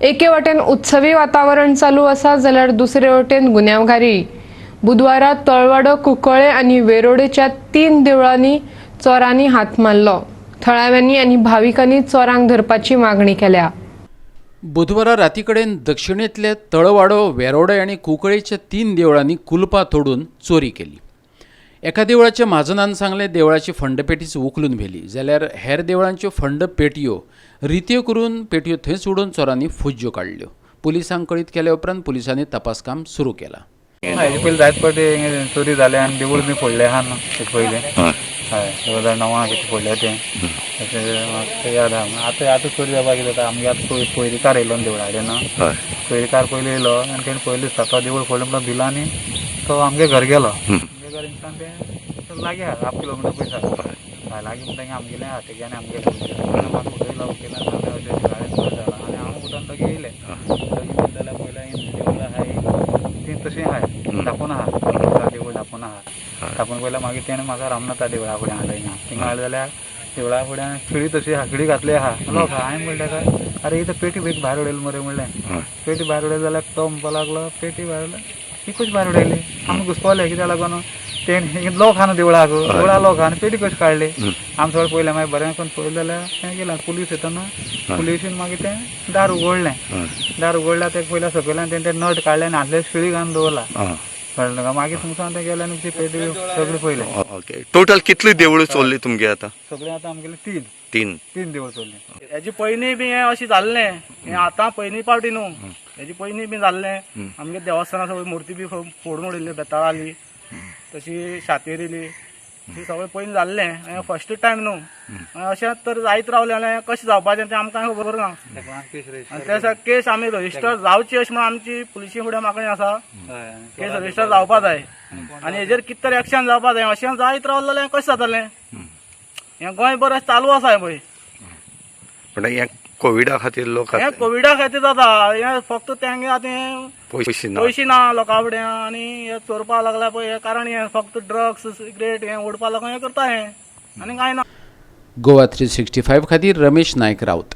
एके वटेन उत्सवी वातावरण चालू आसा जाल्यार दुसरे वटेन गुन्यांवकारी. बुधवारा तळवाडो, कुंकळे आनी वेरोडेच्या 3 देवळांनी चोरांनी हात मारलो. थळाव्यांनी आनी भाविकांनी चोरांक धरपाची मागणी केल्या. बुधवारा राती कडेन दक्षिणेंतले तळवाडो, वेरोडे आनी कुंकळेच्या 3 देवळांनी कुलपां तोडून चोरी केली. एका देवळाच्या म्हाजनान सांगलें, देवळाची फंड पेटीच उखलून व्हेली, जाल्यार हेर देवळांच्यो फंड पेटयो रित्यो करून पेटयो थंयच उडोवन चोरांनी फुज्ज्यो काडल्यो. पुलिसांक कळीत केल्या उपरांत पुलिसांनी तपासकाम सुरू केलां. हेजे पयलीं जायत फावटी चोरी जाले आनी देवूळ बी फोडलें आहा न्हू ते पयलीं. हय, 2009 कितें फोडलें तें, तशें म्हाका याद आहा. आतां आतां चोरी जावपाक कितें जाता, आमगे आतां पयलीकार येयलो न्हू देवळा कडेन. पयलीकार पयलीं येयलो आनी तेणें पयलीं दिसता तो देवूळ फोडलें म्हणून भिलो आनी तो आमगे घर गेलो. आमगे घर हिंगसान तें लागीं आहा, हाफ किलोमिटर पयस आहा. हय, लागीं म्हणटा आमगेलें आहा तेगे आनी आमगेलें. म्हाका उठयलो, उठयलो आनी सांगलें अशें अशें जालें, चोरी जाला. आनी हांव उठोन लगीन येयलें. लगीन येयलें जाल्यार पयलें देवूळ आहा ती तशी आहाय, धापून आहा, देवूळ धापून आहा. धापून पयलें, मागीर तेणें म्हाका रामनाथा देवळा फुडें हाडलें हिंगा. थिंगा हाडलें जाल्यार देवळा फुडें खिळी तशी आहा, खिळी घातली आहा, लोक आहा. हांवें म्हणलें ताका, "अरे, ही तर पेटी बेगी भायर उडयली मरे," म्हणलें. पेटी भायर उडयली जाल्यार तो म्हणपाक लागलो, "पेटी भायर उडयली? ही कशी भायर उडयली?" आमी घुसपले. कित्याक लागून तेणी लोक आहा न्हू देवळाक, देवळा लोक आहा आनी पेटी कशी काडली? आमी सगळें पयलें. मागीर बरें करून पयलें जाल्यार तें गेलें. पुलीस येतना पुलिशीन मागीर तें दार उगडलें. दार उगडल्यार तें पयलें सकयल्यान तेणें तें नट काडलें आनी आदले शिळी घालून दवरला. कळ्ळें तुका? मागीर थंयसान तें गेलें आनी ती पेटी सगळी पयलें. ओके, टोटल कितली देवळां चोरली तुमगे आतां? सगळें आतां आमगेले तीन. तीन. तीन देवूळ चोरलीं. हेजी पयलीं बी हें अशें जाल्लें. हें आतां पयलीं पावटी न्हू, हेजी पयलीं बी जाल्लें. आमगे देवस्थाना सगळी मुर्ती बी फोडून उडयल्ली, बेताळ आली तशी, शातेर येयली ती, सगळें पयलीं जाल्लें. हें फर्स्ट टायम न्हू. आनी अशें तर जायत रावलें जाल्यार कशें जावपाचें तें आमकां खबर ना. आनी त्या केस आमी रजिस्टर जावची अशें म्हणून आमची पुलिशी फुडें मागणी आसा. केस रजिस्टर जावपा जाय आनी हेजेर कितें तरी एक्शन जावपा जाय. अशें जायत रावलें जाल्यार कशें जातलें? हें गोंयभर अशें चालू आसा हें पळय. पण हे कोविडा खातीर लोक हें कोविडा खातीर जाता हें. फक्त तेंगे आतां हें पयशे ना. पयशे ना लोकां फुडें आनी हे चोरपा लागला पळय, हें कारण हें फक्त ड्रग्स, सिगरेट हें ओडपा लागून हें करता हें, आनी कांय ना. गोवा 365 खातीर रमेश नायक राऊत.